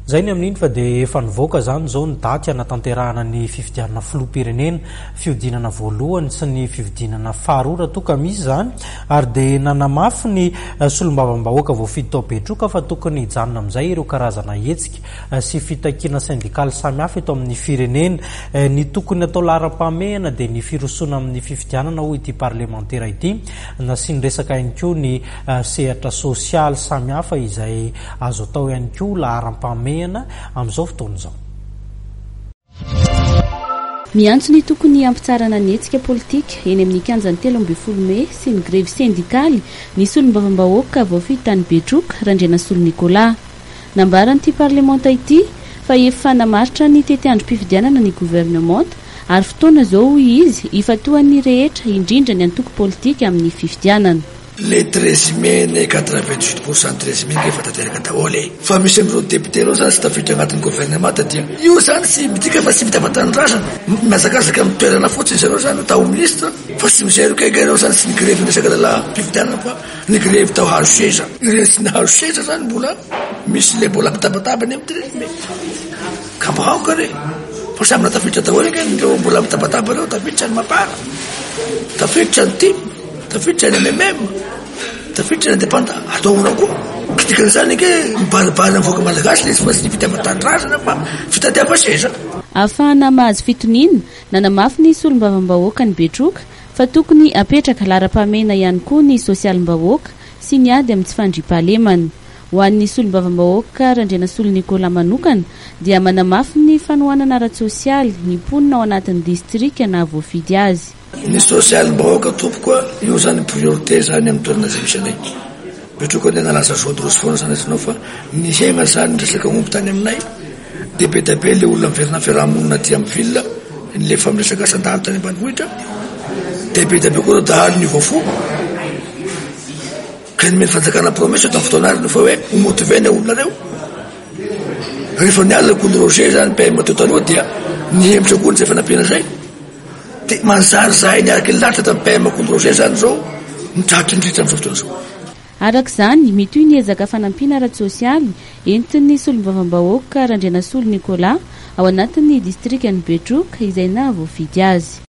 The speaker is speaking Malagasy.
Izay ny amin'iny fa dia efa nivoaka izany izao ny daty hanatanterahana ny fifidianana filoham-pirenena, fihodinana voalohany sy ny fihodinana faharoa raha toa ka misy izany ary dia nanamafy ny solombavambahoaka voafidy tao Betroka fa tokony hijanona amin'izay ireo karazana hetsika sy fitakiana sendikaly samihafa eto amin'ny firenena. Ny tokony atao laharam-pahamehana dia ny firosoana amin'ny fifidianana hoy ity parlemantera ity. Nasiany resaka ihany koa ny sehatra sosialy samihafa izay azo atao ihany koa laharam-pahamehana amin'izao fotoana izao. Miantso ny tokony hampitsarana ny hetsika politika eny amin'ny kianjan'ny 13 mey sy ny grevy sendikaly ny solombavambahoaka voafidy tany Betroka, Randrianasolo Nicolas. Nambaran'ity parlemanta ity fa efa namaritra ny tetiandrom-pifidianana ny governemanta ary fotoana izao, hoy izy, hifantohan'ny rehetra, indrindra ny antoko politika amin'ny fifidianana. Le 13 mai ne 98% 13 mai nge efa tanteraka daholo e! Fa misy amin'ireo député ireo zany tsy tafiditra agnatin'ny gouvernemanta dia io zany tsy midika fa tsy fitiavan-tanindrazana, mihazakazaka amin'ny toerana fotsiny zareo zany atao ministre fa tsy mijery akaiky ireo zany tsy nigrevy ny resaka lalam-pifidianana fa nigrevy tao hazo seza, ireny tsy nahazo seza zany mbola misy le mbola mitabataba any amin'ny 13 mai ka mba aoka re fa samy natafiditra daholo ange ireo mbola mitabataba ireo, tafiditra ny mapar, tafiditra ny tim. Tafiditra ny MMM, tafiditra ny indépendant, atao ahoana koa? Dikan'izany ange mibaribary amin'ny vahoaka malagasy ilay izy fa tsy ny fitiavan-tanindrazana fa fitadiava seza. Ahafahana mahazo fitoniana, nanamafy ny solombavambahoakan'i Betroka fa tokony hapetraka laharam-pahamehana ihany koa ny sosialim-bahoaka sy ny ady amin'ny tsy fandriampahalemana. Ho an'ny solombavambahoaka Randrianasolo Nicolas manokana dia manamafy ny fanohanana ara-tsosialy ny mponina ao anatin'ny distrika nahavoafidy azy. Ny sosialim-bahoaka tompoko a, io zany priorité zany amin'ny toerana izay misy anay. Betroka anie nalaza jaune foana zany ianao fa nihena zany ny resaka omby tany aminay de be dia be le olona miverina fiaraha-monina aty amin'ny ville nilefa amin'ny resaka asan-dahalo tany ambanivohitra de be dia be koa ireo dahalo niova fo ka nomen'ny fanjakana promesse tamin'ny fotoana ary fa hoe ho motiver ny olona reo. Rehefa niala Kolo Roger zany PM teo taloha dia nihemotra koa ny izay fanampiana izay. Dia manjary zahay niaraka nilahatra tamin'ny PM Kolo Roger zany zao no tratry ny ritra amin'izao fotoana izao. Araka izany, mitohy ny ezaka fanampiana ara-tsosialy entin'ny solombavambahoaka Randrianasolo Nicolas ao anatin'ny distrikan'i Betroka izay nahavoafidy azy.